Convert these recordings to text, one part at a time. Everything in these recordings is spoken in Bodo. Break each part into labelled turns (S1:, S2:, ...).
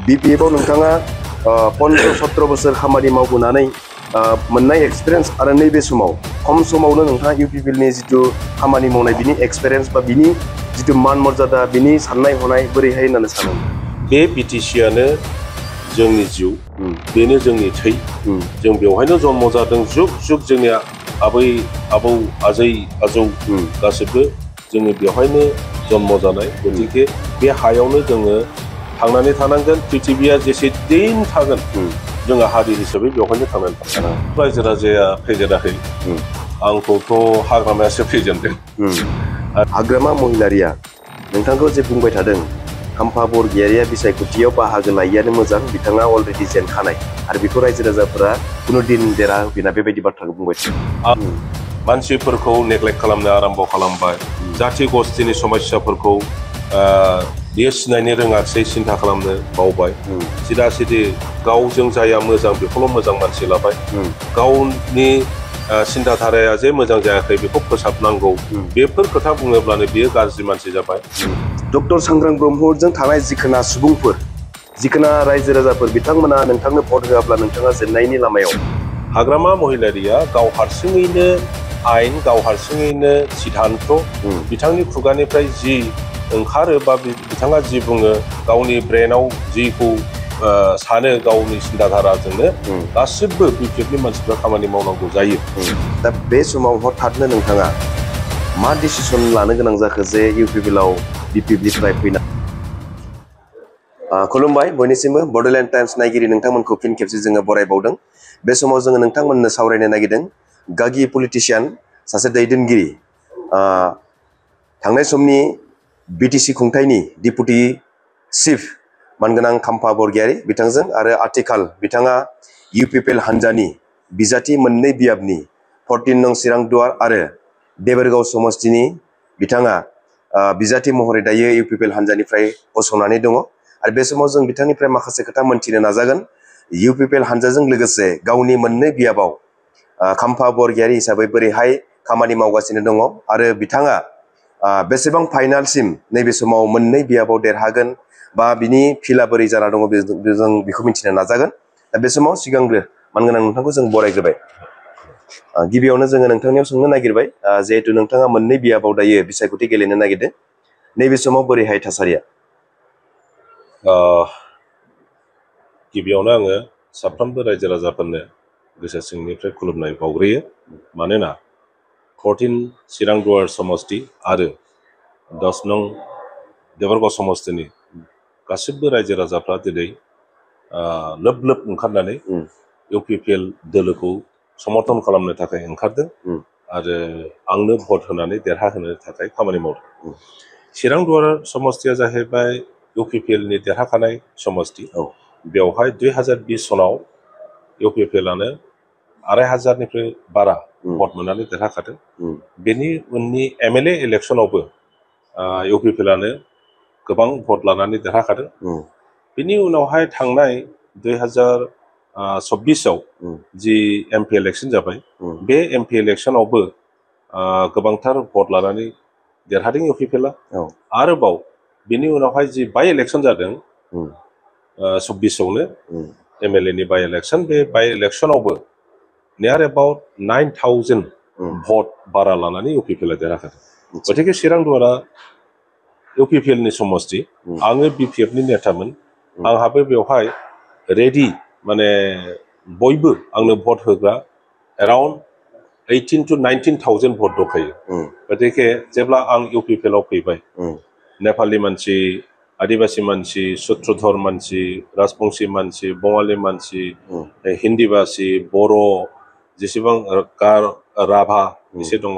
S1: BPF आव नोंथाङा 15-17 बोसोर खामानि मावबोनानै मोननाय एक्सपिरियेन्स आरो नैबे समाव खम समावनो नोंथाङा UPPL नि जितु खामानि मावनाय बिनि एक्सपिरियेन्स बा बिनि जितु मान मर्यादा बिनि साननाय हनाय बोरैहाय होननानै सानो?
S2: बे BTC-आनो जोंनि जिउ, बेनो जोंनि थै। जों बेवहायनो जन्म जादों, जुग जुग जोंनि आबै आबौ आजै आजौ गासिबो जोङो बेवहायनो जन्म जानाय। गतिके बे हायावनो जोङो थांनानै थानांगोन। पृथिबिया जेसे दिन थागोन जोङो हारि हिसाबै बेवहायनो थांनानै थानांगोन। रायजो राजाया फेजेनाखै, आंखौथ' हाग्रामायासो फेजेनदों।
S1: हाग्रामा महिलारिया नोंथांखौ जे बुंबाय थादों खाम्फा बरगयारिया बिसायख'थियाव बाहागो लायैयानो मोजां, बिथाङा अलरेडि जेनखानाय आरो बेखौ रायजो राजाफोरा कुनु दिन देरहा होफिना, बेबायदि बाथ्राखौ बुंबाय थादों।
S2: मानसिफोरखौ नेग्लेक्ट खालामनो आराम्भ खालामबाय, जाथि गस्थिनि समस्याफोरखौ बियो सिनायनो रोङासै, सिन्था खालामनो बावबाय। सिदा सिदि गावजों जाया मोजां बेखौल' मोजां मानसि लाबाय। गावनि सिन्था धाराया जे मोजां जायाखै बेखौ फोसाबनांगौ, बेफोर खोथा बुङोब्लानो बियो गाज्रि मानसि जाबाय।
S1: डक्टर सांग्रां ब्रह्मजों थानाय जिखोना सुबुंफोर, जिखोना रायजो राजाफोर, बिथांमोना नोंथांनो भट होआब्ला नोंथाङा जेननायनि लामायाव।
S2: हाग्रामा महिलारिया गाव हारसिङैनो आयेन, गाव हारसिङैनो सिद्धान्त, बिथांनि खुगानिफ्राय जि ओंखारो बा बिथाङा जि बुङो, गावनि ब्रेनाव जिखौ सानो गावनि सिन्ताधाराजोंनो गासिबो BPF नि मानसिफ्रा खामानि मावनांगौ जायो।
S1: दा बे समाव हठाथनो नोंथाङा मा डिसिसन लानो गोनां जाखो जे UPPL आव BPF निफ्राय फैना? खुलुमबाय बयनिसिमबो। बड'लेण्ड टाइम्स नायगिरि नोंथांमोनखौ फिन खेबसे जोङो बरायबावदों। बे समाव जोङो नोंथांमोननो सावरायनो नागिरदों गागि पलिटिशियान, सासे दैदेनगिरि, थांनाय समनि BTC खुंथायनि डिपुटि चिफ मानगोनां खाम्फा बरगयारि बिथांजों, आरो आथिखाल बिथाङा UPPL हान्जानि बिजाथि मोननै बियाबनि 14 नं चिरां दुवार आरो देबोरगाव समस्तिनि बिथाङा बिजाथि महरै दायो UPPL हान्जानिफ्राय गसंनानै दङ। आरो बे समाव जों बिथांनिफ्राय माखासे खोथा मोनथिनो नाजागोन। UPPL हान्जाजों लोगोसे गावनि मोननै बियाबाव खाम्फा बरगयारि हिसाबै बोरैहाय खामानि मावगासिनो दङ आरो बिथाङा बेसेबां फाइनालसिम नैबे समाव मोननै बियाबाव देरहागोन बा बिनि फिला बोरै जाना दङ जों बेखौ मिथिनो नाजागोन। दा बे समाव सिगांग्रो मानगोनां नोंथांखौ जों बरायग्रोबाय। गिबियावनो जोङो नोंथांनियाव सोंनो नागिरबाय, जिहेतु नोंथाङा मोननै बियाबाव दायो बिसायख'थि गेलेनो नागिरदों, नैबे समाव बोरैहाय थासारिया?
S2: गिबियावनो आङो साफ्रोमबो रायजो राजाफोरनो गोसो सिंनिफ्राय खुलुमनाय बावग्रोयो। मानोना 14 चिरां दुवार समस्ति आरो 10 नं देबोरगाव समस्तिनि गासिबो रायजो राजाफ्रा दिनै लोब लोब ओंखारनानै UPPL दोलोखौ समर्थन खालामनो थाखाय ओंखारदों आरो आंनो भट होनानै देरहाहोनो थाखाय खामानि मावदों। चिरां दुवार समस्तिया जाहैबाय UPPL नि देरहाखानाय समस्ति। बेवहाय 2020 सनाव UPPL-आनो 2500निफ्राय बारा भट मोननानै देरहाखादों। बेनि उननि MLA इलेक्सनावबो UPPL-आनो गोबां भट लानानै देरहाखादों। बेनि उनावहाय थांनाय 2024 आव जि MP इलेक्सन जाबाय, बे MP इलेक्सनावबो गोबांथार भट लानानै देरहादों UPPL-आ। आरोबाव बेनि उनावहाय जि बाइ इलेक्सन जादों 24आवनो MLA नि बाइ इलेक्सन, बे बाइ इलेक्सनावबो नियार एबाउट 9000 भट बारा लानानै UPPL-आ देरहाखादों। गतिके चिरां दुवारा UPPL नि समस्ति, आङो BPF नि नेतामोन, आंहाबो बेवहाय रेडि, माने बयबो आंनो भट होग्रा एराउन्ड 18 to 19,000 भट दंखायो। गतिके जेब्ला आं UPPL-आव फैबाय, नेपालि मानसि, आदिबासि मानसि, सुत्रधर मानसि, राजबंसि मानसि, बङालि मानसि, हिन्दीबासि, बर', जेसेबां राभा एसे दङ,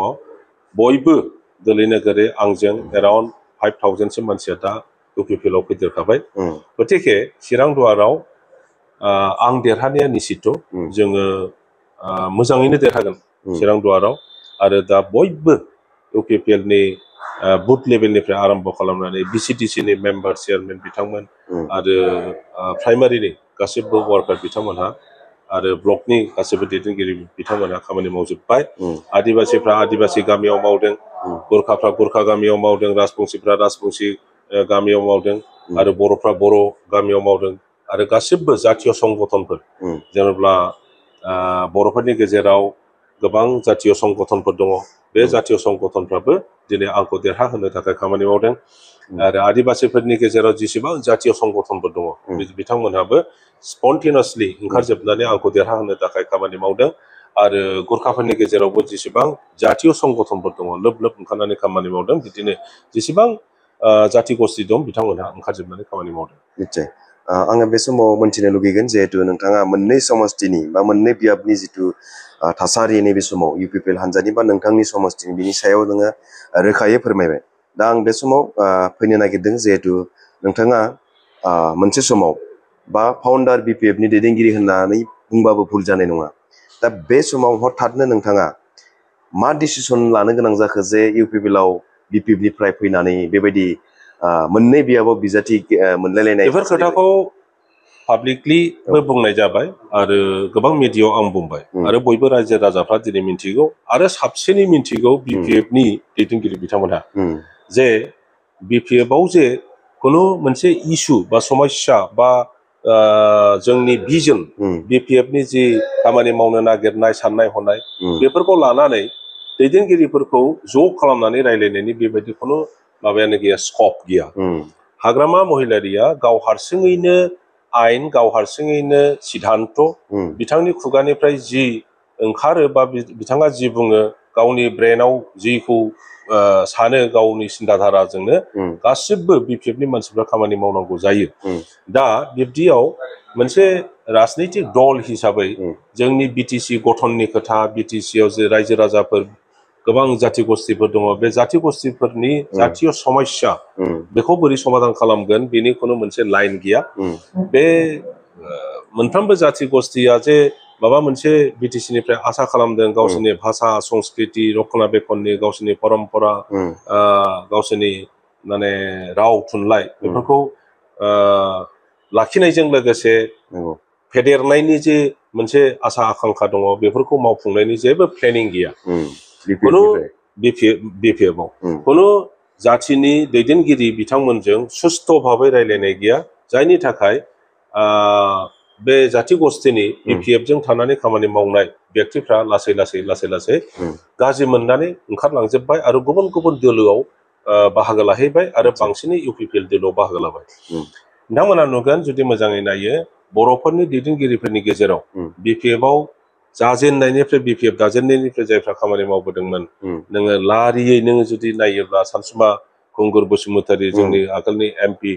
S2: बयबो दोलै नोगोरै आंजों एराउन्ड 5000 मानसिया दा UPPL-आव फैदेरखाबाय। गतिके चिरां दुवाराव आं देरहानाया निश्चित, जोङो मोजाङैनो देरहागोन चिरां दुवाराव। आरो दा बयबो UPPL-नि बुथ लेभेलनिफ्राय आरम्भ खालामनानै BCTC-नि मेम्बार चेयारमेन बिथांमोन आरो प्राइमारिनि गासिबो वार्कार बिथांमोनहा आरो ब्लकनि गासिबो दैदेनगिरि बिथांमोनहा खामानि मावजोब्बाय। आदिबासिफ्रा आदिबासि गामियाव मावदों, गुरखाफ्रा गुरखा गामियाव मावदों, राजबंसिफ्रा राजबंसि गामियाव मावदों, आरो बर'फ्रा बर' गामियाव मावदों, आरो गासिबो जातीय संगठनफोर जेनेबा बर'फोरनि गेजेराव गोबां जातीय संगठनफोर दङ बे जातीय संगठनफ्राबो दिनै आंखौ देरहाहोनो थाखाय खामानि मावदों आरो आदिबासिफोरनि गेजेराव जेसेबां जातीय संगठनफोर दङ बिथांमोनहाबो स्पन्टेनियासलि ओंखारजोबनानै आंखौ देरहाहोनो थाखाय खामानि मावदों आरो गुरखाफोरनि गेजेरावबो जेसेबां जातीय संगठनफोर दङ लोब लोब ओंखारनानै खामानि मावदों बिदिनो जेसेबां जाति गस्थि दं बिथांमोनहा ओंखारजोबनानै खामानि मावदों
S1: निश्चय आङो बे समाव मोनथिनो लुगैगोन जिहेतु नोंथाङा मोननै समष्टिनि बा मोननै बियाबनि जिथु थासारि नैबे समाव इउपिपिएल हान्जानि बा नोंथांनि समष्टिनि बिनि सायाव नोङो रोखायै फोरमायबाय दा आं बे समाव फैनो नागिरदों जिहेतु नोंथाङा मोनसे समाव बा फाउन्डार बिपिएफनि दैदेनगिरि होननानै बुंबाबो भुल जानाय नङा दा बे समाव हठाथनो नोंथाङा मा डिसिसन लानो गोनां जाखो जे इउपिपिएलआव बिपिएफनिफ्राय फैनानै बेबायदि मोननै बियाबाव बिजाथि मोनलायलायनाय
S2: बेफोर खोथाखौ पाब्लिकलिबो बुंनाय जाबाय आरो गोबां मिडियायाव आं बुंबाय आरो बयबो रायजो राजाफ्रा दिनै मिन्थिगौ आरो साबसिनै मिन्थिगौ बिपिएफनि दैदेनगिरि बिथांमोनहा जे बिपिएफआव जे खुनु मोनसे इस्यु बा समस्या बा जोंनि भिजन बिपिएफनि जि खामानि मावनो नागिरनाय साननाय हनाय बेफोरखौ लानानै दैदेनगिरिफोरखौ ज' खालामनानै रायलायनायनि बेबायदि खुनु माबायानो गैया स्कप गैया हाग्रामा महिलारिया गाव हारसिङैनो आयेन गाव हारसिङैनो सिद्धान्त बिथांनि खुगानिफ्राय जि ओंखारो बा बिथाङा जि बुङो गावनि ब्रेनाव जिखौ सानो गावनि सिन्ताधाराजोंनो गासिबो बिपिएफनि मानसिफ्रा खामानि मावनांगौ जायो दा बिब्दियाव मोनसे राजनैतिक दल हिसाबै जोंनि बिटिसि गठननि खोथा बिटिसिआव जे रायजो राजाफोर गोबां जाति गस्थिफोर दङ बे जाति गस्थिफोरनि जातीय समस्या बेखौ बोरै समाधान खालामगोन बेनि खुनु मोनसे लाइन गैया बे मोनफ्रोमबो जाति गस्थिया जे माबा मोनसे बिटिसिनिफ्राय आसा खालामदों गावसोरनि भाषा संस्कृति रक्षनाबेक्षननि गावसोरनि परम्परा गावसोरनि माने राव थुनलाइ बेफोरखौ लाखिनायजों लोगोसे फेदेरनायनि जे मोनसे आसा आकांक्षा दङ बेफोरखौ मावफुंनायनि जेबो प्लेनिं गैया खुनु बिपिएफआव खुनु जाथिनि दैदेनगिरि बिथांमोनजों सुस्थ' भाबै रायलायनाय गैया जायनि थाखाय बे जाति गस्थिनि बिपिएफजों थानानै खामानि मावनाय व्यक्तिफ्रा लासै लासै गाज्रि मोननानै ओंखारलांजोब्बाय आरो गुबुन गुबुन दोलोआव बाहागो लाहैबाय आरो बांसिनै इउपिपिएल दोलोआव बाहागो लाबाय नोंथांमोना नुगोन जुदि मोजाङै नायो बर'फोरनि दैदेनगिरिफोरनि गेजेराव बिपिएफआव जाजेननायनिफ्राय बिपिएफ दाजेननायनिफ्राय जायफ्रा खामानि मावबोदोंमोन नोङो लारियै नोङो जुदि नायोब्ला सानसुमा खुंगुर बसुमतारी जोंनि आगोलनि एमपि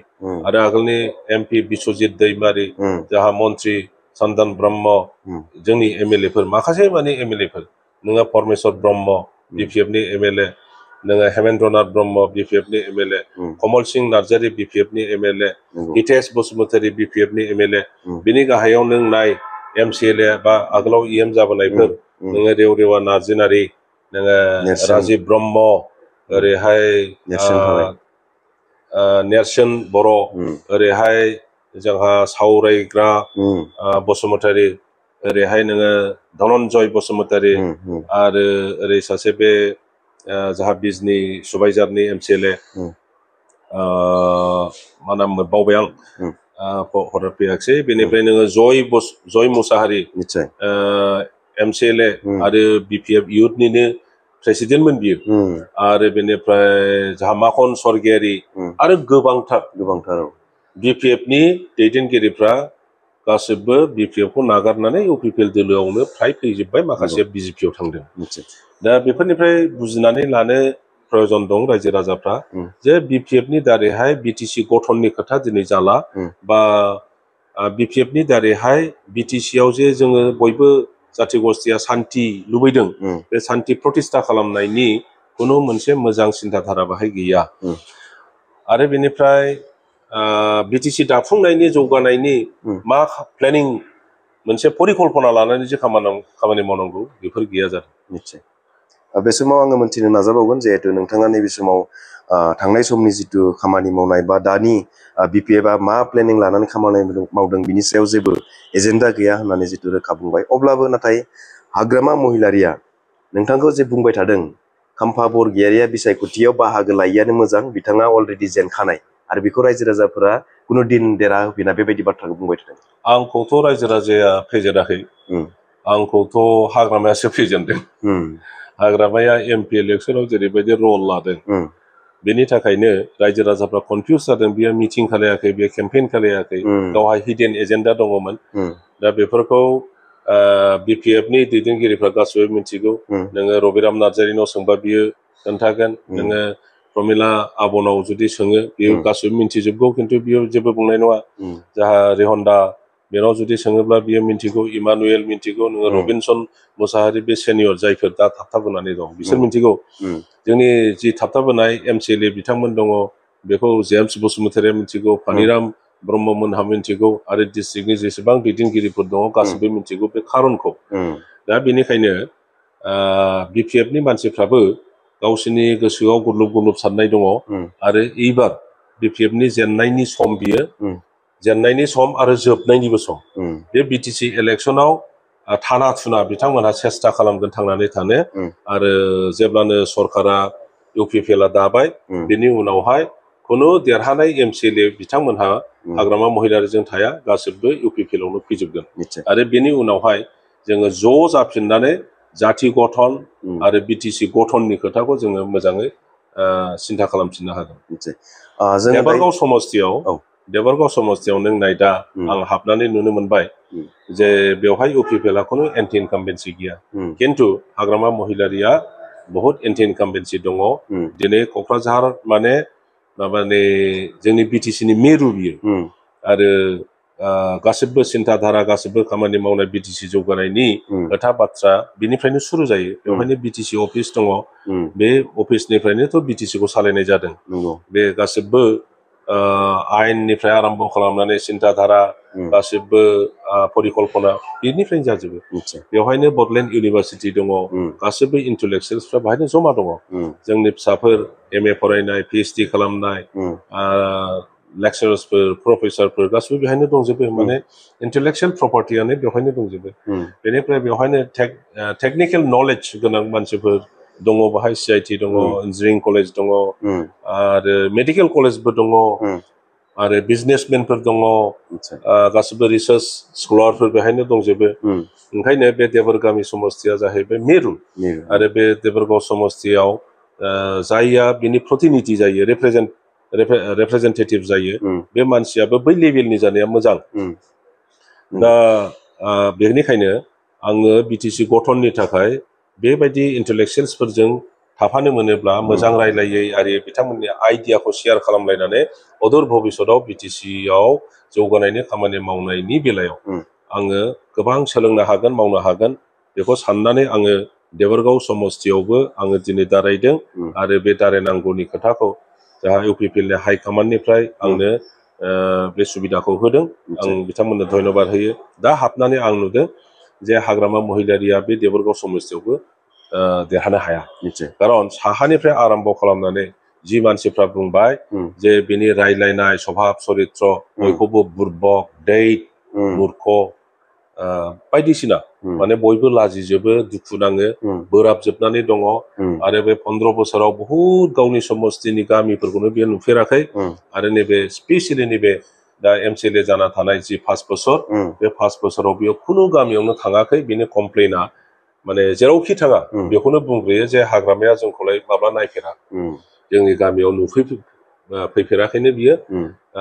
S2: आरो आगोलनि एमपि बिस्वजित दैमारि जाहा मन्त्रि चन्दन ब्रह्म जोंनि एमएलएफोर माखासे माने एमएलएफोर नोङो परमेश्वर ब्रह्म बिपिएफनि एमएलए नोङो हेमेन्द्रनाथ Brahma बिपिएफनि MLA Kamal Singh Narzary बिपिएफनि MLA Hitesh Basumatary बिपिएफनि MLA बिनि गाहायाव नों नाय एमसिएलए बा आगोलाव इएम जाबोनायफोर नोङो रेवरेवा नार्जिनारि नोङो राजिब ब्रह्म ओरैहाय नेरसोन बर' ओरैहाय जोंहा सावरायग्रा बसुमतारी ओरैहाय नोङो धनन्जय बसुमतारी आरो ओरै सासे बे जाहा बिजनि सुबाइजारनि एमसिएलए मा नाम बावबाय आं हरनो फैयाखिसै बेनिफ्राय नोङो जय मुसाहारि एमसिएलए आरो बिपिएफ इयुथनिनो प्रेसिडेन्टमोन बियो आरो बेनिफ्राय जाहा माखन स्वर्गियारि आरो गोबांथार बिपिएफनि दैदेनगिरिफ्रा गासिबो बिपिएफखौ नागारनानै इउपिपिएल दोलोआवनो फ्राय फैजोब्बाय माखासे बिजेपिआव थांदों दा बेफोरनिफ्राय बुजिनानै लानो प्रयोजन दं रायजो राजाफ्रा जे बिपिएफनि दारैहाय बिटिसि गठननि खोथा दिनै जाला बा बिपिएफनि दारैहाय बिटिसिआव जे जोङो बयबो जाति गस्थिया सान्ति लुबैदों बे सान्ति प्रतिष्ठा खालामनायनि खुनु मोनसे मोजां सिन्ताधारा बाहाय गैया आरो बेनिफ्राय बिटिसि दाफुंनायनि जौगानायनि मा प्लेनिं मोनसे परिकल्पना लानानै जे खामानि मावनांगौ बेफोर गैया जादों
S1: निश्चय बे समाव आङो मोनथिनो नाजाबावगोन जिहेतु नोंथाङा नैबे समाव थांनाय समनि जिथु खामानि मावनाय बा दानि बिपिएफआ मा प्लेनिं लानानै खामानि मावदों बिनि सायाव जेबो एजेन्डा गैया होननानै जिथु रोखा बुंबाय अब्लाबो नाथाय हाग्रामा महिलारिया नोंथांखौ जे बुंबाय थादों खाम्फा बरगयारिया बिसायख'थियाव बाहागो लायैयानो मोजां बिथाङा अलरेडि जेनखानाय आरो बेखौ रायजो राजाफोरा कुनु दिन देरा होफिना बेबायदि बाथ्राखौ बुंबाय थादों।
S2: आंखौथ' रायजो राजाया फेजेनाखै, आंखौथ' हाग्रामायासो फेजेनदों। हाग्रामाया एमपि इलेक्सनाव जेरैबायदि रल लादों, बेनि थाखायनो रायजो राजाफ्रा कनफिउज जादों। बियो मिटिं खालायाखै, बियो केम्पेइन खालायाखै, गावहा हिडेन एजेन्डा दङमोन। दा बेफोरखौ बिपिएफनि दैदेनगिरिफ्रा गासिबो मिथिगौ। नोङो रबिराम नार्जारिनाव सोंबा बियो खोन्थागोन, नोङो प्रमिला आबनाव जुदि सोङो बियो गासिबो मिथिजोबगौ, खिन्थु बियो जेबो बुंनाय नङा। जाहा रिहन्दा बेनाव जुदि सोङोब्ला बियो मिथिगौ, इमानुएल मिथिगौ, नोङो रबिनसन मुसाहारि बे सेनियर जायफोर दा थाबथाबोनानै दं बिसोर मिथिगौ। जोंनि जि थाबथाबोनाय एमसिएलए बिथांमोन दङ, बेखौ जेम्स बसुमतारिया मिथिगौ, फानिराम ब्रह्ममोनहा मिथिगौ, आरो डिस्ट्रिक्टनि जेसेबां दैदेनगिरिफोर दङ गासिबो मिथिगौ बे खारनखौ। दा बेनिखायनो बिपिएफनि मानसिफ्राबो गावसोरनि गोसोआव गुरलुब गुरलुब साननाय दङ। आरो এইবার बिपिएफनि जेननायनि सम, बियो जेननायनि सम आरो जोबनायनिबो सम। बे बिटिसि इलेक्सनाव थाना थुना बिथांमोनहा सेस्था खालामगोन थांनानै थानो। आरो जेब्लानो सरकारा इउपिपिएलआ दाबाय, बेनि उनावहाय खुनु देरहानाय एमसिएलए बिथांमोनहा हाग्रामा महिलारिजों थाया, गासिबो इउपिपिएलआवनो फैजोबगोन। आरो बेनि उनावहाय जोङो ज' जाफिननानै जाथि गठन आरो बिटिसि गठननि खोथाखौ जोङो मोजाङै सिन्था खालामफिननो हागोन। देबरगाव समस्तियाव नों नाय, दा आं हाबनानै नुनो मोनबाय जे बेवहाय इउपिपिएलआ खुनु एन्टि इनकाम्बेन्सि गैया, खिन्थु हाग्रामा महिलारिया बहुत एन्टि इनकाम्बेन्सि दङ। दिनै क'क्राझार माने जोंनि बिटिसिनि मिरु बियो। आरो गासिबो सिन्था धारा, गासिबो खामानि मावनाय बिटिसि जौगानायनि खोथा बाथ्रा बिनिफ्रायनो सुरु जायो। बेवहायनो बिटिसि अफिस दङ, बे अफिसनिफ्रायनोथ' बिटिसिखौ सालायनाय जादों। बे गासिबो आयेननिफ्राय आरम्भ खालामनानै सिन्था धारा, गासिबो परिकल्पना बेनिफ्रायनो जाजोबो। बेवहायनो बडलेण्ड इउनिभारसिटि दङ, गासिबो इन्टेलेक्सुयेल्सफ्रा बेहायनो जमा दङ। जोंनि फिसाफोर एमए फरायनाय, पिएइचडि खालामनाय, लेक्सारार्सफोर, प्रफेसारफोर गासिबो बेहायनो दंजोबो। माने इन्टेलेक्सुयेल प्रपार्टियानो बेवहायनो दंजोबो। बेनिफ्राय बेवहायनो टेकनिकेल नलेज गोनां मानसिफोर दङ, बाहाय सिआइटि दङ, इन्जिनियारिं कलेज दङ, आरो मेडिकेल कलेजबो दङ, आरो बिजनेसमेनफोर दङ, गासिबो रिसार्च स्कलारफोर बेहायनो दंजोबो। ओंखायनो बे देबरगामि समस्तिया जाहैबाय मिरु। आरो बे देबरगाव समस्तियाव जायया बिनि प्रतिनिधि जायो, रिप्रेजेन्टेटिभ जायो, बे मानसियाबो बै लेभेलनि जानाया मोजां। दा बेनिखायनो आङो बिटिसि गठननि थाखाय बेबायदि इन्टेलेक्सुयेल्सफोरजों थाफानो मोनोब्ला, मोजां रायलायै आरो बिथांमोननि आइडियाखौ शेयार खालामलायनानै अदूर भबिष्यतआव बिटिसिआव जौगानायनि खामानि मावनायनि बेलायाव आङो गोबां सोलोंनो हागोन, मावनो हागोन, बेखौ साननानै आङो देबरगाव समस्तियावबो आङो दिनै दारायदों। आरो बे दारायनांगौनि खोथाखौ जाहा इउपिपिएलनि हाइकमान्डनिफ्राय आंनो बे सुबिदाखौ होदों। आं बिथांमोननो धन्यबाद होयो। दा हाबनानै आं नुदों जे हाग्रामा महिलारिया बे देबरगाव समस्तियावबो देरहानो हाया। खारन साहानिफ्राय आरम्भ खालामनानै जि मानसिफ्रा बुंबाय जे बिनि रायलायनाय सभाब चरित्र बयखौबो बुर्बक, दैट, मूर्ख, बायदिसिना, माने बयबो लाजिजोबो, दुखु नाङो, बोराबजोबनानै दङ। आरो बे 15 बोसोराव बहुद गावनि समस्तिनि गामिफोरखौनो बियो नुफेराखै। आरो नैबे स्पेसियेलि नैबे दा एमसिएलए जाना थानाय जि 5 बोसोर, बे 5 बोसोराव बियो खुनु गामियावनो थाङाखै। बिनि कमप्लेना माने जेरावखि थाङा बेखौनो बुंग्रोयो जे हाग्रामाया जोंखौलाय माब्ला नायफेरा, जोंनि गामियाव फैफेराखैनो बियो,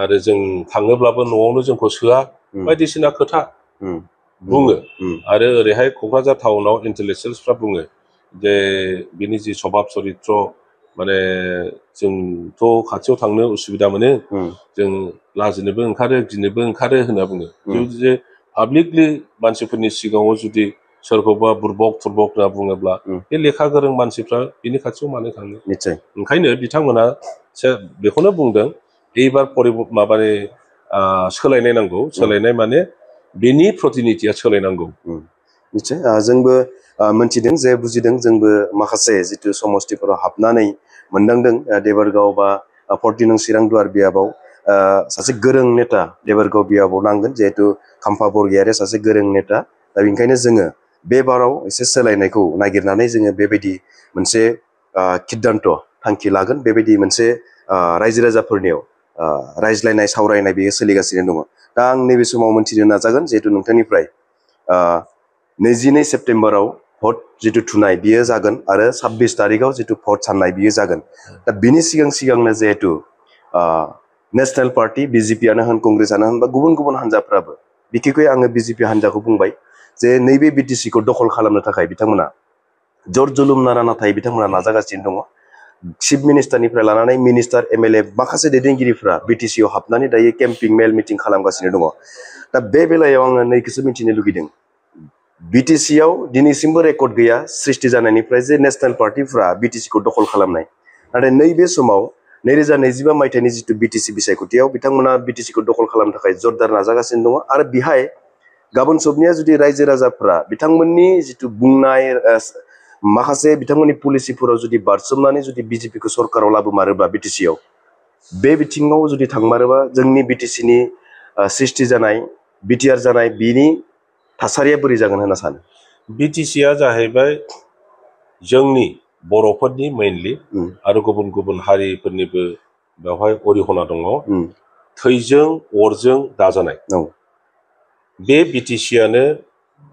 S2: आरो जों थाङोब्लाबो न'आवनो जोंखौ सोआ, बायदिसिना खोथा बुङो। आरो ओरैहाय क'क्राझार टाउनाव इन्टेलेक्सुयेल्सफ्रा बुङो जे बिनि जि सभाब चरित्र, माने जोंथ' खाथियाव थांनो उसुबिदा मोनो, जों लाजिनोबो ओंखारो, गिनोबो ओंखारो होनना बुङो। जे पाब्लिकलि मानसिफोरनि सिगाङाव जुदि सोरखौबा बुर्बक थुरबक होनना बुङोब्ला, बे लेखा गोरों मानसिफ्रा बिनि खाथियाव मानो थाङो? ओंखायनो बिथांमोना बेखौनो बुंदों, एबार सोलायनाय नांगौ। सोलायनाय माने बेनि प्रतिनिधिया सोलायनांगौ।
S1: निश्चय जोंबो मोनथिदों जे बुजिदों, जोंबो माखासे जितु समस्तिफोराव हाबनानै मोनदांदों। देबरगाव बा 14 नं चिरां दुवार बियाबाव सासे गोरों नेता देबरगाव बियाबाव नांगोन, जिहेतु खाम्फा बरगयारिया सासे गोरों नेता। दा बेनिखायनो जोङो बे बाराव एसे सोलायनायखौ नागिरनानै जोङो बेबायदि मोनसे सिद्धान्त थांखि लागोन। बेबायदि मोनसे रायजो राजाफोरनियाव रायज्लायनाय सावरायनाय बेयो सोलिगासिनो दङ। दा आं नैबे समाव मोनथिनो नाजागोन जिहेतु नोंथांनिफ्राय 22 सेप्तेम्बराव भट जितु थुनाय बियो जागोन आरो 26 तारिखआव जितु भट साननाय बियो जागोन। दा बिनि सिगांनो जिहेतु नेशनेल पार्टी बिजेपियानो होन कंग्रेसआनो होन बा गुबुन गुबुन हान्जाफ्राबो बिखेखै आङो बिजेपि हान्जाखौ बुंबाय जे नैबे बिटिसिखौ दखल खालामनो थाखाय बिथांमोना जर जुलुम नारा नाथाय बिथांमोना नाजागासिनो दङ। चिफ मिनिस्टारनिफ्राय लानानै मिनिस्टार एमएलए माखासे दैदेनगिरिफ्रा बिटिसिआव हाबनानै दायो केम्पिं मेल मिटिं खालामगासिनो दङ। दा बे बेलायाव आङो नैखौसो मिथिनो लुगैदों, बिटिसिआव दिनैसिमबो रेकर्ड गैया सृष्टि जानायनिफ्राय जे नेशनेल पार्टीफ्रा बिटिसिखौ दखल खालामनाय, नाथाय नैबे समाव 2025 मायथाइनि जितु बिटिसि बिसायख'थियाव बिथांमोना बिटिसिखौ दखल खालामनो थाखाय जरदार नाजागासिनो दङ। आरो बिहाय गाबोन सबनिया जुदि रायजो राजाफ्रा बिथांमोननि जितु बुंनाय माखासे बिथांमोननि पलिसिफोराव जुदि बारसोमनानै जुदि बिजेपिखौ सरकाराव लाबोमारोब्ला बिटिसिआव बे बिथिङाव जुदि थांमारोबा जोंनि बिटिसिनि सृष्टि जानाय बिटिआर जानाय बिनि थासारिया बोरै जागोन होनना सानो?
S2: बिटिसिआ जाहैबाय जोंनि बर'फोरनि मेइनलि आरो गुबुन गुबुन हारिफोरनिबो बेवहाय अरिहना दङ। थैजों अरजों दाजानाय बे बिटिसिआनो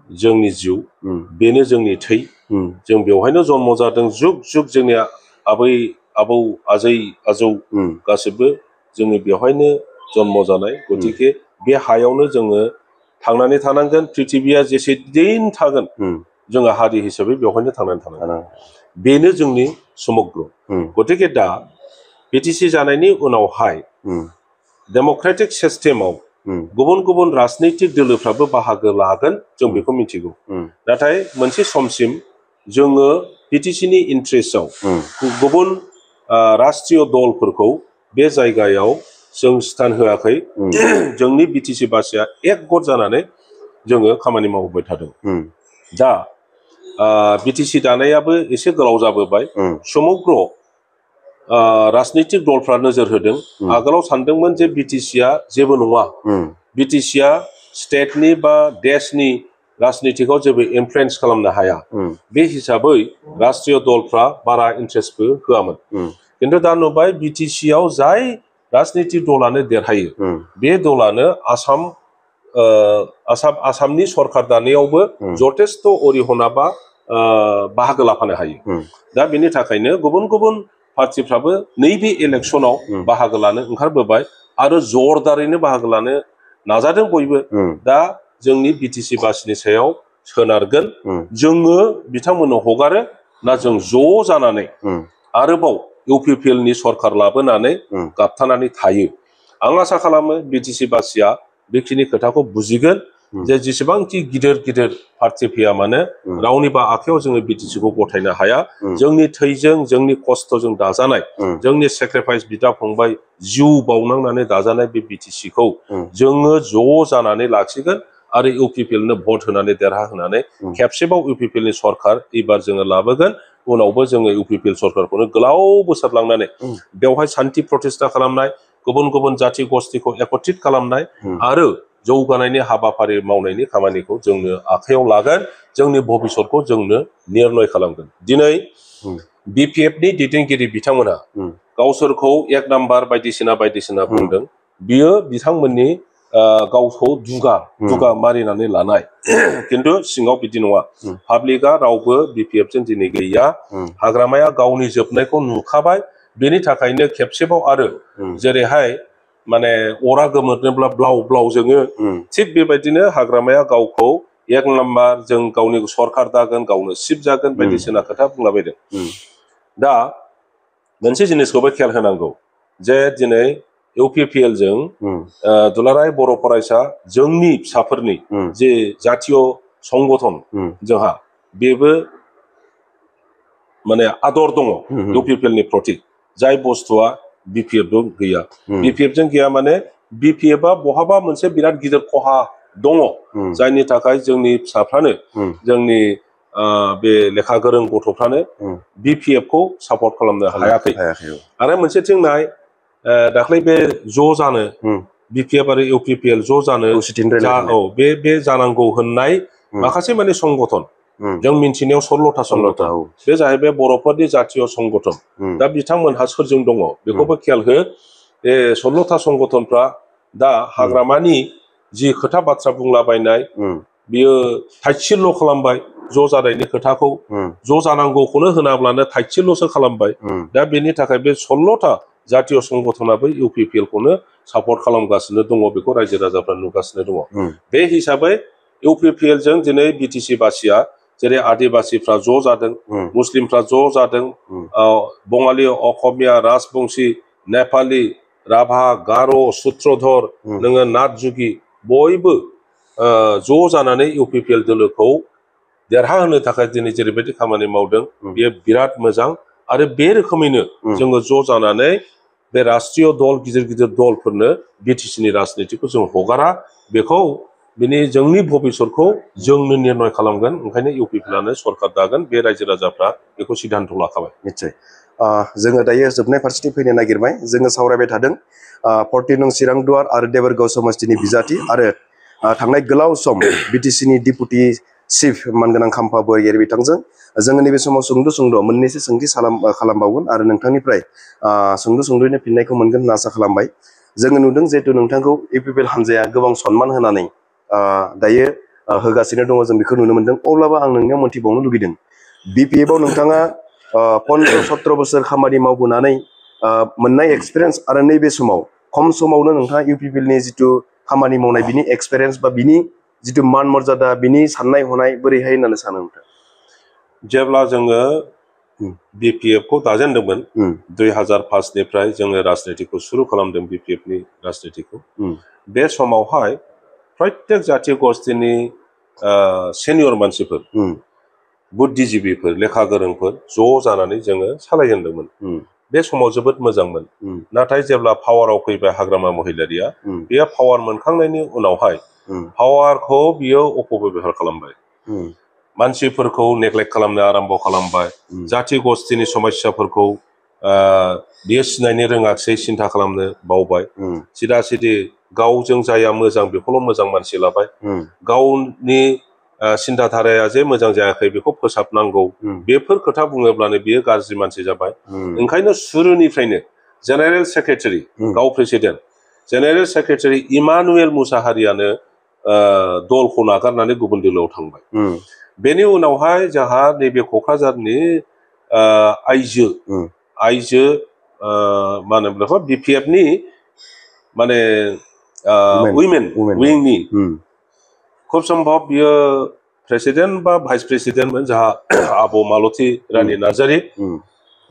S2: जोंनि जिउ, बेनो जोंनि थै। जों बेवहायनो जन्म जादों, जुग जुग जोंनि आबै आबौ आजै आजौ गासिबो जोंनि बेवहायनो जन्म जानाय। गतिके बे हायावनो जोङो थांनानै थानांगोन। पृथिबिया जेसे दिन थागोन जोङो हारि हिसाबै बेवहायनो थांनानै थानांगोन। बेनो जोंनि समग्र। गतिके दा बिटिसि जानायनि उनावहाय डेम'क्रेटिक सिस्टेमाव गुबुन गुबुन राजनैतिक दोलोफ्राबो बाहागो लागोन, जों बेखौ मिथिगौ। नाथाय मोनसे समसिम जोङो बिटिसिनि इन्ट्रेस्टआव गुबुन राष्ट्रीय दलफोरखौ बे जायगायाव जों स्थान होआखै। जोंनि बिटिसि बासिया एकगत जानानै जोङो खामानि मावबाय थादों। दा बिटिसि दानायाबो एसे गोलाव जाबोबाय। समग्र राजनैतिक दलफ्रा नोजोर होदों। आगोलाव सानदोंमोन जे बिटिसिआ जेबो नङा, बिटिसिआ स्टेटनि बा देशनि राजनीतिखौ जेबो इनफ्लुयेन्स खालामनो हाया। बे हिसाबै राष्ट्रीय दलफ्रा बारा इन्ट्रेस्टबो होआमोन। खिन्थु दा नुबाय बिटिसिआव जाय राजनीतिक दलानो देरहायो बे दलानो आसामनि सरकार दानायावबो जथेस्थ' अरिहना बा बाहागो लाफानो हायो। दा बेनि थाखायनो गुबुन गुबुन पार्टिफ्राबो नैबे इलेक्सनाव बाहागो लानो ओंखारबोबाय आरो जरदारैनो बाहागो लानो नाजादों बयबो। दा जोंनि बिटिसि बासिनि सायाव सोनारगोन, जोङो बिथांमोननो हगारो ना जों ज' जानानै आरोबाव इउपिपिएलनि सरकार लाबोनानै गाबथानानै थायो। आं आसा खालामो बिटिसि बासिया बेखिनि खोथाखौ बुजिगोन जे जेसेबांखि गिदिर गिदिर पार्टि फैया मानो रावनिबो आखायाव जोङो बिटिसिखौ गथायनो हाया। जोंनि थैजों जोंनि खस्थ'जों दाजानाय, जोंनि सेक्रिफाइस बिदा फंबाय जिउ बावनांनानै दाजानाय बे बिटिसिखौ जोङो ज' जानानै लाखिगोन आरो इउपिपिएलनो भट होनानै देरहाहोनानै खेबसेबाव इउपिपिएलनि सरकार एबार जोङो लाबोगोन। उनावबो जोङो इउपिपिएल सरकारखौनो गोलाव बोसोर लांनानै बेवहाय सान्थि प्रतिष्ठा खालामनाय, गुबुन गुबुन जाथि गस्थिखौ एकत्रित खालामनाय आरो जौगानायनि हाबाफारि मावनायनि खामानिखौ जोंनो आखायाव लागोन। जोंनि भबिष्यतखौ जोंनो निर्णय खालामगोन। दिनै बिपिएफनि दैदेनगिरि बिथांमोना गावसोरखौ एक नाम्बार बायदिसिना बायदिसिना बुंदों। बियो बिथांमोननि गावखौ दुगा मारिनानै लानाय। खिन्थु सिङाव बिदि नङा। पाब्लिकआ रावबो बिपिएफजों दिनै गैया। हाग्रामाया गावनि जोबनायखौ नुखाबाय। बेनि थाखायनो खेबसेबाव आरो जेरैहाय माने अरा गोमोरनोब्ला ब्लाव ब्लाव जोङो, थिग बेबायदिनो हाग्रामाया गावखौ एक नाम्बार जों गावनि सरकार दागोन, गावनो सिफ जागोन बायदिसिना खोथा बुंलाबायदों। दा मोनसे जिनिसखौबो खेयाल होनांगौ जे दिनै इउपिपिएलजों दुलाराय बर' फरायसा जोंनि फिसाफोरनि जे जातीय संगठन जोंहा बेबो माने आदर दङ इउपिपिएलनि प्रति, जाय बुस्थुआ बिपिएफजों गैया। बिपिएफजों गैया माने बिपिएफआ बहाबा मोनसे बिराद गिदिर खहा दङ, जायनि थाखाय जोंनि फिसाफ्रानो जोंनि बे लेखा गोरों गथ'फ्रानो बिपिएफखौ सापर्ट खालामनो हायाखै। आरो मोनसेथिं नाय, दाख्लै बे ज' जानो बिपिएफ आरो इउपिपिएल ज' जानो बे जानांगौ होननाय माखासे माने संगठन जों मिन्थिनायाव 16टा संगठन, बे जाहैबाय बर'फोरनि जातीय संगठन। दा बिथांमोनहा सोरजों दङ बेखौबो खेयाल हो। बे 16था संगठनफ्रा दा हाग्रामानि जि खोथा बाथ्रा बुंलाबायनाय बियो थाइसेल' खालामबाय ज' जानायनि खोथाखौ ज' जानांगौखौनो होनाब्लानो थाइसेल'सो खालामबाय दा बेनि थाखाय बे 16था जातीय संगठनाबो इउपिपिएल खौनो सापर्ट खालामगासिनो दङ बेखौ रायजो राजाफ्रा नुगासिनो दङ बे हिसाबै इउपिपिएल जों दिनै बिटिसि बासिया जेरै आदिबासिफ्रा ज' जादों मुस्लिमफ्रा ज' जादों बङालि असमिया राजबंशी नेपाली राभा गार' सूत्रधर नोङो नाथ जुगि बयबो ज' जानानै इउपिपिएल दोलोखौ देरहाहोनो थाखाय दिनै जेरैबायदि खामानि मावदों बेयो बिराद मोजां आरो बे रोखोमैनो जोङो ज' जानानै बे राष्ट्रीय दल गिदिर गिदिर दलफोरनो बिटिसिनि राजनितिखौ जों हगारा बेखौ बिनि जोंनि भबिसतखौ जोंनो निर्णय खालामगोन ओंखायनो इउपिपिएलआनो सरकार दागोन बे रायजो राजाफ्रा बेखौ सिद्धान्त लाखाबाय
S1: निश्चय जोङो दायो जोबनाय फारसेथिं फैनो नागिरबाय जोङो सावरायबाय थादों 14 नं चिरां दुवार आरो देबोरगाव समस्तिनि बिजाथि आरो थांनाय गोलाव सम बिटिसिनि डिपुटि चिफ मानगोनां खाम्फा बरगयारी बिथांजों जोङो नैबे समाव सुंद' मोननैसो सोंथि खालामबावगोन आरो नोंथांनिफ्राय सुंद'यैनो फिननायखौ मोनगोन होनना आसा खालामबाय जोङो नुदों जिहेतु नोंथांखौ इउपिपिएल हानजाया गोबां सनमान होनानै दायो होगासिनो दङ जों बेखौ नुनो मोनदों अब्लाबो आं नोंनियाव मोनथिबावनो लुगैदों बिपिएफआव नोंथाङा 15-17 बोसोर खामानि मावबोनानै मोननाय एक्सपिरियेन्स आरो नैबे समाव खम समावनो नोंथाङा इउपिपिएलनि जिथु खामानि मावनाय बिनि एक्सपिरियेन्स बा बिनि जिथु मान मर्यादा बिनि साननाय हनाय बोरैहाय होननानै सानो नोंथां
S2: जेब्ला जोङो बिपिएफखौ दाजेनदोंमोन 2005 निफ्राय जोङो राजनितिखौ सुरु खालामदों बिपिएफनि राजनितिखौ बे समावहाय प्रत्येक जातीय गस्तिनि सेनियर मानसिफोर बुद्धिजीबीफोर लेखा गोरोंफोर ज' जानानै जोङो सालायजेनदोंमोन बे समाव जोबोद मोजांमोन नाथाय जेब्ला पावाराव फैबाय हाग्रामा महिलारिया बेयो पावार मोनखांनायनि उनावहाय पावारखौ बियो अपबेबहार खालामबाय मानसिफोरखौ नेग्लेक्ट खालामनो आरम्भ खालामबाय जाथि गस्तिनि समस्याफोरखौ बियो सिनायनो रोङाखिसै सिन्था खालामनो बावबाय सिदा सिदि गावजों जाया मोजां बेखौल' मोजां मानसि लाबाय गावनि सिन्था धाराया जे मोजां जायाखै बेखौ फोसाबनांगौ बेफोर खोथा बुङोब्लानो बियो गाज्रि मानसि जाबाय ओंखायनो सुरुनिफ्रायनो जेनेरेल सेक्रेटारि गाव प्रेसिडेन्ट जेनेरेल सेक्रेटारि इमानुएल मुसाहारियानो दलखौ नागारनानै गुबुन दोलोआव थांबाय बेनि उनावहाय जोंहा नैबे क'क्राझारनि आइजो मा होनो बेखौ बिपिएफनि माने उइमेन उइंनि खुब सम्भब बियो प्रेसिडेन्ट बा भाइस प्रेसिडेन्टमोन जोंहा आब' मालती रानी नार्जारी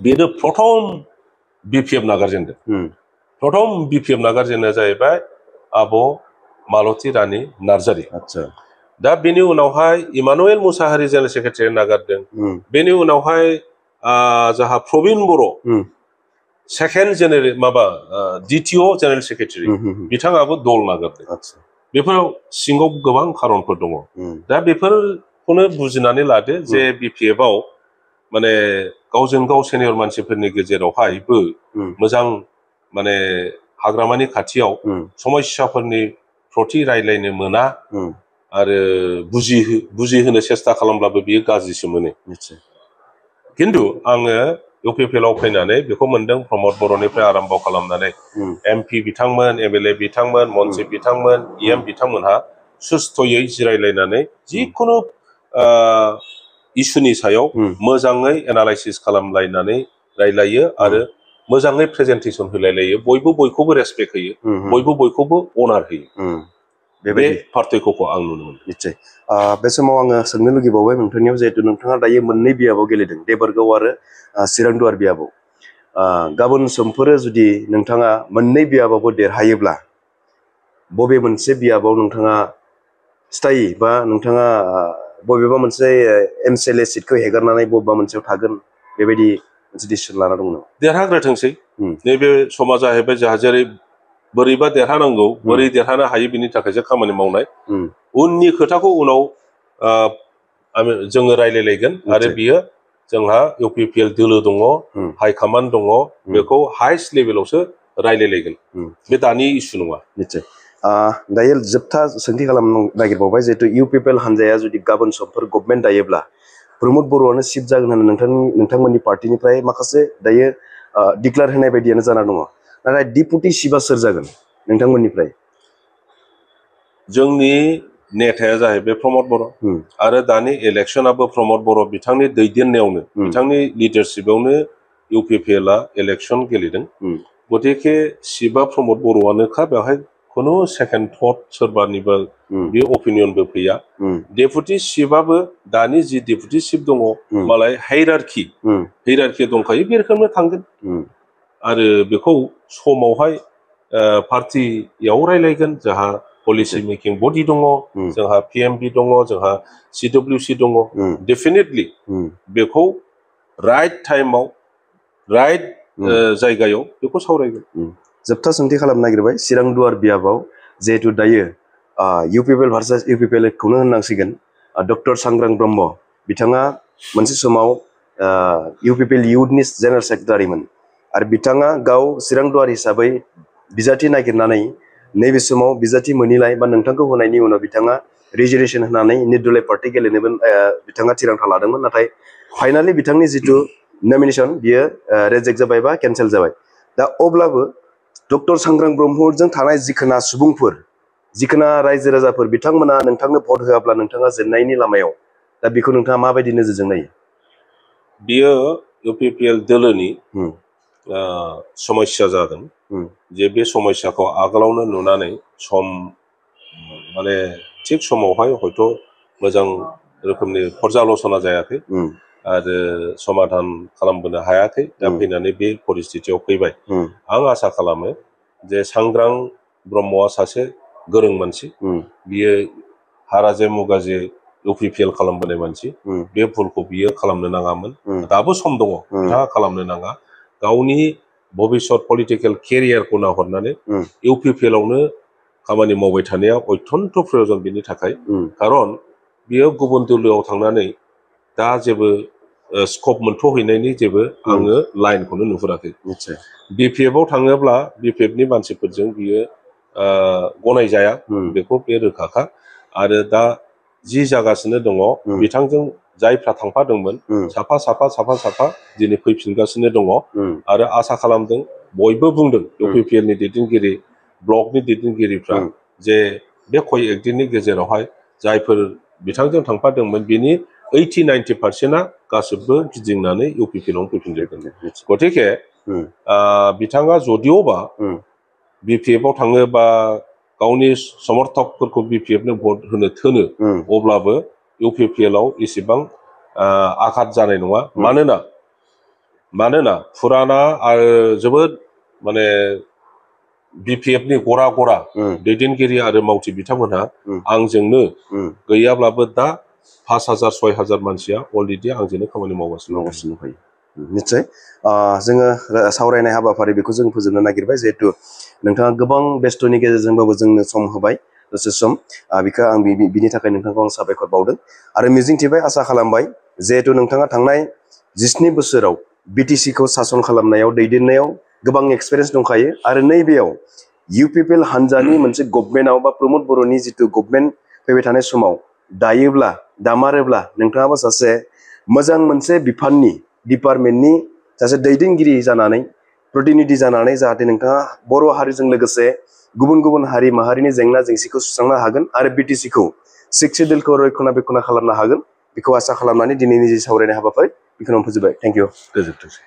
S2: बेनो प्रथम बिपिएफ नागारजेननाया जाहैबाय आब' मालती रानी नार्जारी दा बेनि उनावहाय इमानुएल मुसाहारि जेनेरेल सेक्रेटारि नागारदों बेनि उनावहाय जोंहा प्रबिन बर' सेकेन्ड द्वितीय जेनेरेल सेक्रेटारि बिथाङाबो दल नागारदों बेफोराव सिङाव गोबां खारनफोर दङ दा बेफोरखौनो बुजिनानै लादो जे बिपिएफआव माने गावजों गाव सेनियर मानसिफोरनि गेजेरावहायबो मोजां माने हाग्रामानि खाथियाव समस्याफोरनि प्रति रायलायनो मोना आरो बुजिहोनो सेस्था खालामब्लाबो बियो गाज्रिसो मोनो खिन्थु आङो इउपिपिएलआव फैनानै बेखौ मोनदों प्रमद बर'निफ्राय आरम्भ खालामनानै एमपि बिथांमोन एमएलए बिथांमोन मन्त्रि बिथांमोन इएम बिथांमोनहा सुस्थ'यै जिरायलायनानै जिखुनु इस्युनि सायाव मोजाङै एनालाइसिस खालामलायनानै रायलायो आरो मोजाङै प्रेजेन्टेसन होलायलायो बयबो बयखौबो रेसपेक्ट होयो बयबो बयखौबो अनार होयो बे पार्थक्यखौ आं नुनो मोनो
S1: निश्चय बे समाव आङो सोंनो लुगैबावबाय नोंथांनियाव जिहेतु नोंथाङा दायो मोननै बियाबाव गेलेदों देबोरगाव आरो चिरां दुवार बियाबाव गाबोन समफोरो जुदि नोंथाङा मोननै बियाबावबो देरहायोब्ला बबे मोनसे बियाबाव नोंथाङा स्थायी बा नोंथाङा बबेबा मोनसे एमसिएलए सिटखौ हेगारनानै बबेबा मोनसेयाव थागोन बेबायदि मोनसे डिसिसन लाना दङ नामा
S2: देरहाग्रोथोंसै नैबे समा जाहैबाय जोंहा जेरै बोरैबा देरहानांगौ बोरै देरहानो हायो बिनि थाखायसो खामानि मावनाय उननि खोथाखौ उनाव जोङो रायलायलायगोन आरो बियो जोंहा इउपिपिएल दोलो दङ हाइकमान्ड दङ बेखौ हाइस्ट लेभेलावसो रायलायलायगोन बे दानि इस्यु नङा
S1: निश्चय दायो जोबथा सोंथि खालामनो नागिरबावबाय जिहेतु इउपिपिएल हानजाया जुदि गाबोन समफोर गभर्नमेन्ट दायोब्ला प्रमद बर'आनो चिफ जागोन होननानै नोंथांमोननि पार्टिनिफ्राय माखासे दायो डिक्लेयार होनाय बायदियानो जाना दङ नाथाय डिपुटि चिफआ सोर जागोन नोंथांमोननिफ्राय?
S2: जोंनि नेताया जाहैबाय प्रमद बर' आरो दानि इलेक्शनाबो प्रमद बर' बिथांनि दैदेननायावनो बिथांनि लिडारशिपआवनो इउपिपिएलआ इलेक्शन गेलेदों। गतिके चिफआ प्रमद बर'आनोखा, बेवहाय खुनु सेकेन्ड थट सोरबानिबो बे अपिनियनबो फैया। डेपुटि चिफआबो दानि जि डेपुटि चिफ दङ मालाय हायरार्कि दंखायो, बे रोखोमनो थांगोन आरो बेखौ समावहाय पार्टियाव रायलायगोन। जोंहा पलिसि मेकिं बडि दङ, जोंहा पिएमबि दङ, जोंहा सिडब्लिउसि दङ। डेफिनेटलि बेखौ राइट टाइमाव राइट जायगायाव बेखौ सावरायगोन।
S1: जोबथा सोंथि खालामनो नागिरबाय चिरां दुवार बियाबाव जिहेतु दायो इउपिपिएल भार्सास इउपिपिएल खौनो होननांसिगोन। डक्टर सांग्रां ब्रह्म बिथाङा मोनसे समाव इउपिपिएल इयुथनि जेनेरेल सेक्रेटारिमोन आरो बिथाङा गाव चिरां दुवार हिसाबै बिजाथि नागिरनानै नैबे समाव बिजाथि मोनिलाय बा नोंथांखौ होनायनि उनाव बिथाङा रिजर्वेशन होनानै निर्दलीय पार्टी गेलेनोबो बिथाङा थिरांथा लादोंमोन। नाथाय फाइनालि बिथांनि जिथु नमिनेशन बियो रिजेक्ट जाबाय बा केन्सेल जाबाय। दा अब्लाबो डक्टर सांग्रां ब्रह्मजों थानाय जिखोना सुबुंफोर, जिखोना रायजो राजाफोर बिथांमोना नोंथांनो भट होआब्ला नोंथाङा जेननायनि लामायाव, दा बेखौ नोंथाङा माबायदि नोजोरजों नायो?
S2: बियो इउपिपिएल दोलोनि समस्या जादों जे बे समस्याखौ आगोलावनो नुनानै माने थिग समावहाय हयथ' मोजां रोखोमनि पर्यालोचना जायाखै आरो समाधान खालामबोनो हायाखै। दा फैनानै बे परिस्थितियाव फैबाय। आं आसा खालामो जे सांग्रां ब्रह्मआ सासे गोरों मानसि, बियो हाराजे मुगाजे इउपिपिएल खालामबोनाय मानसि, बे भुलखौ बियो खालामनो नाङामोन। दाबो सम दङ, बिथाङा खालामनो नाङा। गावनि भबिष्यत पलिटिकेल केरियारखौ नाहरनानै इउपिपिएलआवनो खामानि मावबाय थानाया अत्यन्त प्रयोजन बिनि थाखाय। खारन बियो गुबुन दोलोआव थांनानै दा जेबो स्कप मोनथ'हैनायनि जेबो आङो लाइनखौनो नुहुराखै। बिपिएफआव थाङोब्ला बिपिएफनि मानसिफोरजों बियो गनायजाया, बेखौ बे रोखाखा। आरो दा जि जागासिनो दङ बिथांजों जायफ्रा थांफादोंमोन साफा साफा दिनै फैफिनगासिनो दङ आरो आसा खालामदों, बयबो बुंदों इउपिपिएलनि दैदेनगिरि, ब्लकनि दैदेनगिरिफ्रा जे बे खय एकदिननि गेजेरावहाय जायफोर बिथांजों थांफादोंमोन बिनि 80-90% गासिबो गिदिंनानै इउपिपिएलआवनो फैफिनजोबगोन। गतिके बिथाङा जदिअबा बिपिएफआव थाङो बा गावनि समर्थकफोरखौ बिपिएफनो भट होनो थोनो, अब्लाबो इउपिपिएलआव इसेबां आघात जानाय नङा। मानोना फुराना आरो जोबोद माने बिपिएफनि गरा दैदेनगिरि आरो मावथि बिथांमोनहा आंजोंनो गैयाब्लाबो दा 5,000-6,000 मानसिया अलरेडि आंजोंनो खामानि मावगासिनो
S1: फैयो। निश्चय जोङो सावरायनाय हाबाफारि बेखौ जों फोजोबनो नागिरबाय। जिहेतु नोंथाङा गोबां बेस्थ'नि गेजेरजोंबाबो जोंनो सम होबाय, दसे सम, बेखौ आं बिनि थाखाय नोंथांखौ आं साबायखर बावदों आरो मिजिंथिबाय, आसा खालामबाय जिहेतु नोंथाङा थांनाय 17 बोसोराव बिटिसिखौ सासन खालामनायाव दैदेननायाव गोबां एक्सपिरियेन्स दंखायो आरो नैबेयाव इउपिपिएल हानजानि मोनसे गभर्नमेन्टआव बा प्रमद बर'नि जिथु गभर्नमेन्ट फैबाय थानाय समाव दामारोब्ला नोंथाङाबो सासे मोजां मोनसे बिफाननि डिपार्टमेन्टनि सासे दैदेनगिरि जानानै, प्रतिनिधि जानानै जाहाथे नोंथाङा बर' हारिजों लोगोसे गुबुन हारि माहारिनि जेंना जेंसिखौ सुस्रांनो हागोन आरो बिटिसिखौ सिक्सिडिलखौ रैखना खालामनो हागोन, बेखौ आसा खालामनानै दिनैनि जि सावरायनाय हाबाफारि बेखौनो फोजोबबाय। Thank you.
S2: गोजोनथोंसै।